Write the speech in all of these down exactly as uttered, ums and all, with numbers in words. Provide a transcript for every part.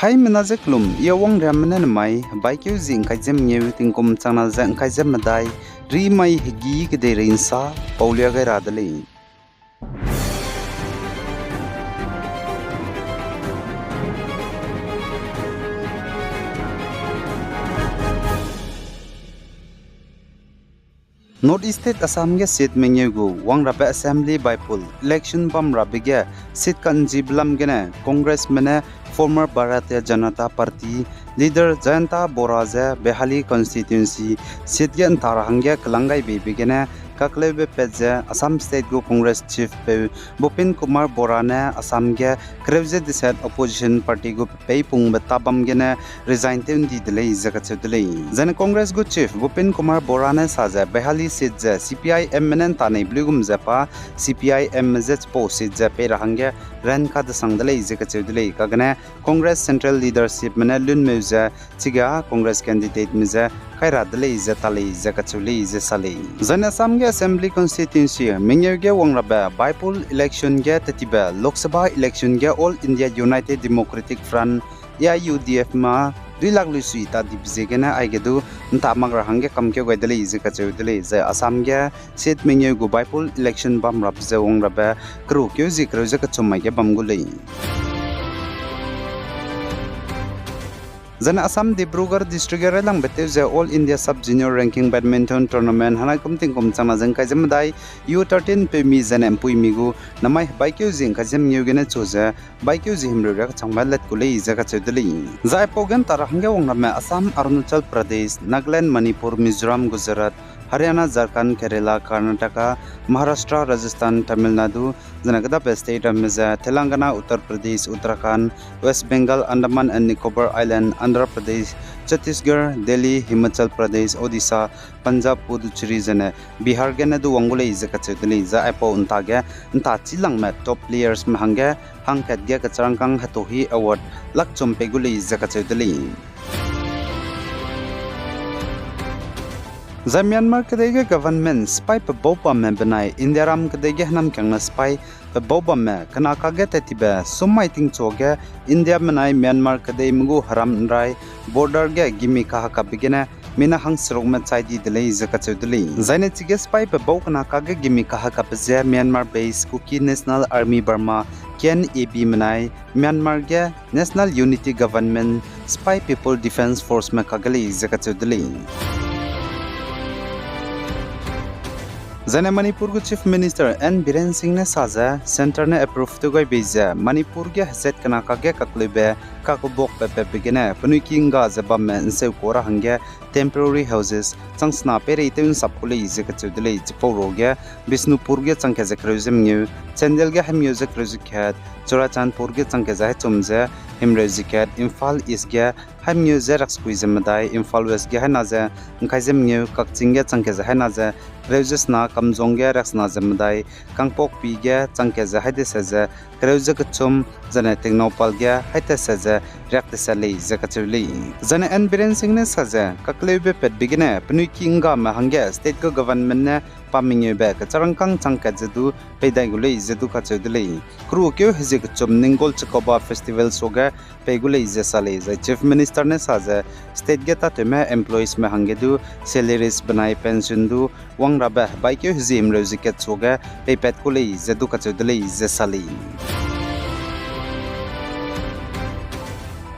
Haimena ze kelum, I Wangramme ne nemai hebaikeu zi ’ngkai ze mengeu tingkum changna ze ’ngkai ze medai, rimai hegî kedeirei ’nsa paulia gai ra de lei. North East State Assam ge seat mengeu gu wangrabe Assembly bypoll election bam rabe ge seat ka'nchibe lam gene Congressme ne former Bharatiya Janata Party leader Jayanta Bora ze Behali constituency seat ge ’nta ra hangge kelang gai beibe gene kakleube pat ze Assam State gu Congress chief peu Bupin Kumar Bora ne Assam ge kereu ze deset opposition party gu peipungbe ta bam gene resign tew ’ndi de lei ze kacheu de lei. Zaine Congress gu chief Bupin Kumar Bora ne sa ze Behali seat ze C P I M me ne ’ntaneibe luigum ze pa C P I M me je chipau seat ze pei ra hangge ran kadesang de lei ze kacheu de lei. Kagene Congress Central Leadershipme ne lunmeu ze chige Congress candidateme je kai ra de lei ze ta lei ze kacheu lei ze sa lei. Zaine Assam ge Assembly Constituency mengeu ge wangrabe bypoll election ge tetibe Lok Sabha election ge All India United Democratic Front, A I U D F ma dui lak luisui ta dibe ziegene aige du ’nta mak ra hangge kamkeu gai de lei ze kacheu de lei. Zai Assam ge seat mengeu gu bypoll election bam rabe ze wangrabe kerukeu zi kereu ze kechum mai ge bam gu lei. Zaine Assam Dibrugarh District ge railangbe tew ze All India Sub Junior Ranking Badminton Tournament henai kum tingkum changna ze ’ngkai ze medai U thirteen peumi zaine ’mpuimi gu namai hebaikeu zi ’ngkai ze mengeu gene chu ze baikeu zi himreu riak changme let gu lei ze kacheu de lei. Zai aipau ge ’nta ra hangge wangramme Assam, Arunachal Pradesh, Nagaland, Manipur, Mizoram, Gujarat, Haryana, Jharkhand, Kerala, Karnataka, Maharashtra, Rajasthan, Tamil Nadu, zaine kedabe state ramme ze Telangana, Uttar Pradesh, Uttarakhand, West Bengal, Andaman and Nicobar Island, Andhra Pradesh, Chhattisgarh, Delhi, Himachal Pradesh, Odisha, Punjab, Puducherry zaine Bihar gene du wang gu lei ze kacheu de lei. Zai aipau ’nta ge ’nta chilangme top playersme hangge hangkat ge kecharangkâng hetohi award lakchum pei gu lei ze kacheu de lei. Zai Myanmar kedei ge government sipai pebau bamme benai Indiaram kedei ge hênamkiangna sipai pebau bamme kena kage tat tibe summai tingchu ge India benai Myanmar kedeime gu heram ’nrai border ge gimi kahekabe gene mina hangserukme chai di de lei ze kacheu de lei. Zaine chige sipai pebau kena kage gimi kahekabe ze Myanmar based Kuki National Army Burma, K N A B menai Myanmar ge National Unity Government sipai People Defence Forceme kage lei ze kacheu de lei. Zaine Manipur gu Chief Minister N Biren Singh ne sa ze, centre ne approve tew gai bei ze Manipur ge hezat kena kage kakleube kakebakbe patbe gene penui ki ’ngga ze bamme ’nseu ka ra hangge temporary houses chang sena peirei tew ’nsap ku lei ze kacheu de lei. Chipau ruage Bishnupur ge chang kat ze kereu ze mengeu, Chandel ge haimengeu ze kereu ze kat, Churachandpur ge chang kat ze haichum ze himreu ze kat, Imphal East ge haimengeu ze raksekui ze medai, Imphal West ge haina ze ’ngkai ze mengeu, Kakching ge chang kat ze haina ze kereu ze sena, Kamjong ge raksena ze medai, Kangpokpi ge chang kat ze haidese ze kereu ze kechum, zaine Tengnoupal ge haidese ze riak tese lei ze kacheu lei. Zaine N Biren Singh ne sa ze, kakleube patbe gene penui ki ’nggame hangge state gu government ne pa mengeube kecharangkâng chang kat ze du pei dai gu lei ze du kacheu de lei. Kerukeu hezie kechum Ningol Chakouba Festival suage pei gu lei ze sa lei. Zai Chief Minister ne sa ze, state ge tatewme employeesme hangge du salaries benai pension du wangrabe hebaikeu hezie himreu ze kat suage peipat ku lei ze du kacheu de lei ze sa lei.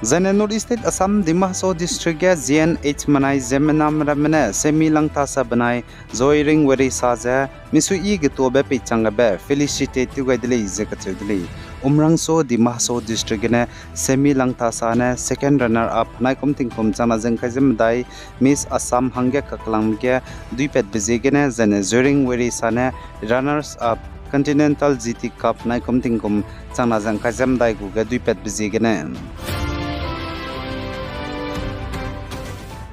Zaine North East State Assam Dima Hasao District ge Z N H menai ziemmename ramme ne Semi Langthasa benai Zoiring Werisa ze misuiyi getuabe peichang gabe felicitate tew gai de lei ze kacheu de lei. Umrangso Dima Hasao District gene Semi Langthasa ne second runner up naikum tingkum changna ze ’ngkai ze medai Miss Assam hangge kaklangbe ge duipatbe ziegene, zaine Zoiring Werisa ne runners up Continental G T Cup naikum tingkum changna ze ’ngkai ze medai gu ge duipatbe ziegene.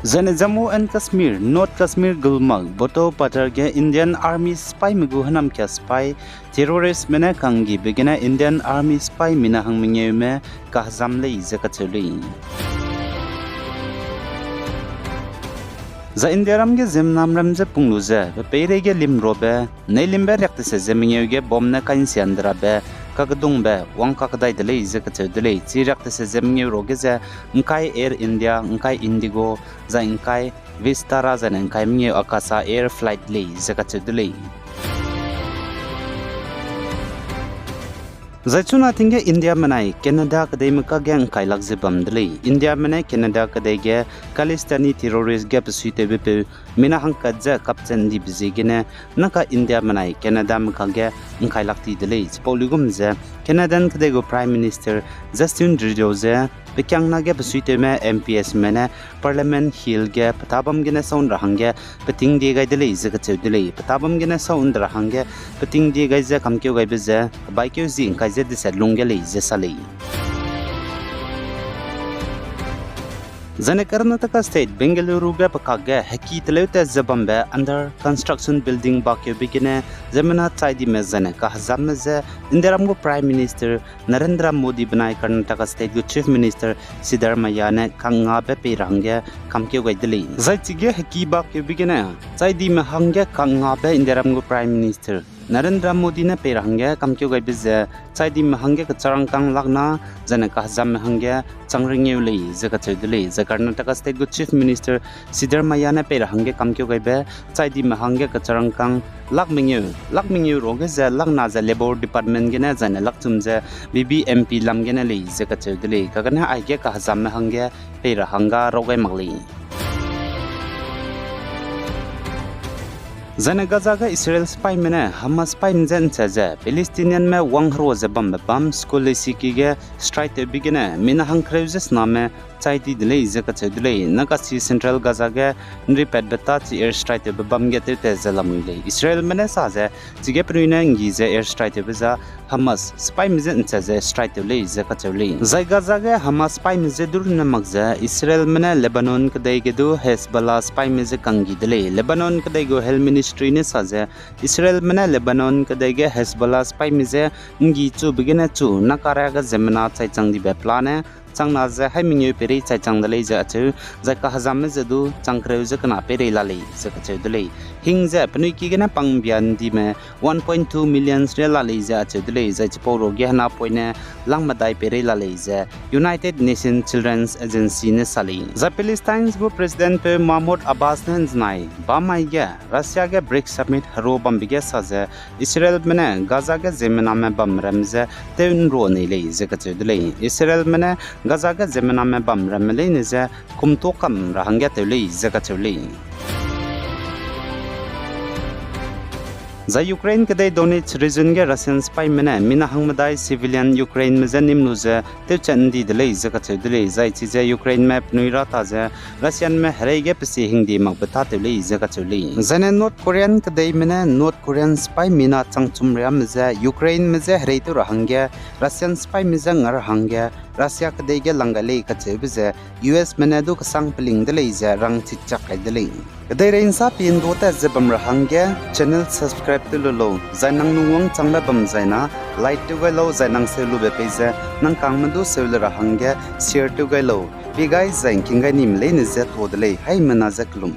Zaine Jammu and Kashmir, North Kashmir Gulmarg Bhutto Pathar ge Indian Army sipaime gu hênamkia sipai terroristme ne kanggibe gene Indian Army sipai mina hangmengeume kahezam lei ze kacheu lei. Zai Indiaram ge ziemmename ram ze pung lu ze pe peireige limruabe, neilimbe riak tese ze mengeu ge bomb ne kainsian de rabe kakedungbe wang kakdai de lei ze kacheu de lei. Chi riak tese ze mengeu ruage ze ’ngkai Air India, ’ngkai Indigo, zai ’ngkai Vistara zaine ’ngkai mengeu Akasa Air flight lei ze kacheu de lei. Zai chuna ting ge India menai Canada kedeime kage ’ngkai lak ze bam de lei. India mene Canada kedei ge Khalistani terrorist ge besuitewbe peu mina hangkat ze kapchat ’ndibe ziegene, naka India menai Canadame kage ’ngkai lak ti de lei. Chipau luigum ze Canadian kedei gu Prime Minister Justin Trudeau ze pekiangna ge besuitewme M Ps me ne Parliament Hill ge petâ bam gene sâu ’nra hangge peting die gai de lei ze kacheu de lei. Petâ bam gene sâu ’nra hangge peting die gai ze kamkeu gaibe ze kebaikeu zi ’ngkai ze deset lung ge lei ze sa lei. Zaine Karnataka State, Bengaluru ge pekak ge heki teleu tat ze bambe under construction building bakeube gene ziemmena chaidime zaine kahezamme je Indiaram gu Prime Minister Narendra Modi benai Karnataka State gu Chief Minister Siddaramaiah ne kangngabe pei ra hangge kamkeu gai de lei. Zai chige heki bakeube gene chaidime hangge kangngabe Indiaram gu Prime Minister Narendra Modi ne pei ra hangge kamkeu gaibe ze chaidime hangge kecharangkâng lakna, zaine kahezamme hangge chang rengeu lei ze kacheu de lei. Zai Karnataka State gu Chief Minister Siddaramaiah ne pei ra hangge kamkeu gaibe chaidime hangge kecharangkâng lak mengeu, lak mengeu ruage ze lakna ze Labour Department gene zaine lakchum ze B B M P lam gene lei ze kacheu de lei. Kagane aige kahezamme hangge pei ra hangge raw gai mak lei. Zaine Gaza ge Israel sipaime ne Hamas sipaime je ’nchâ ze Palestinianme wang herua ze bambe bam school leisiki ge strike tewbe gene mina hangkereu ze sename chai di de lei ze kacheu de lei. Nakachi Central Gaza ge ’nripatbe tâ chi air strike tewbe bam ge tewtat ze lamui lei. Israelme ne sa ze chige penui ne ’nggi ze air strike tewbe za Hamas sipaime je ’nchâ ze strike tew lei ze kacheu lei. Zai Gaza ge Hamas sipaime je du runne mak ze Israelme ne Lebanon kedei ge du Hezbollah sipaime je kanggi de lei. Lebanon kedei gu Health Ministry ne sa ze Israelme ne Lebanon kedei ge Hezbollah sipaime je ’nggi chube gene chu nakaria ge ziemmena chaichang dibe pelane changna ze haî mengeu peirei chaichang de lei ze acheu, zai kahezamme ze du changkereu ze kena peirei la lei ze kacheu de lei. Hing ze penui ki gene pang ’mbia ’ndime one point two million ria la lei ze acheu de lei, zai chipau ruage hena poine lang medai peirei la lei ze United Nations Children's Agency ne sa lei. Zai Palestine gu Presidentpeu Mahmoud Abbas ne ’nzenai bamai ge Russia ge BRICS Summit herua bambe ge sa ze Israelme ne Gaza ge ziemmename bamramme je tew ’nrua nei lei ze kacheu de lei. Israelme ne Gaza ge ziemmename bamramme leine je kum tuâ kam ra hangge tew lei ze kacheu lei. Zai Ukraine kedei Donetsk region ge Russian sipaime ne mina hang medai civilian Ukraineme je nîm lu ze tewchat ’ndi de lei ze kacheu de lei, zai chize Ukraineme penui ra ta ze Russianme herei ge pesie hingdie makbe tâtew lei ze kacheu lei. Zaine North Korean kedeime ne North Korean sipai mina changchum riame je Ukraineme je herei tew ra hangge, Russian sipaime je nga ra hangge, Russia kedei ge lang gai lei kacheube ze U S me ne du kesang peling de lei ze rangchichak kai de lei. Kedeirei ’nsa pie ’nduâ tat ze bam ra hangge channel subscribe tew lu lau, zai nang lungwangchangbe bam zai na like tew gai lau, zai nang seu lube pei ze nang kangme du seu le ra hangge share tew gai lau. Pie gai zai ’ngking gai nime leine je tuâ de lei, haimena je kelum.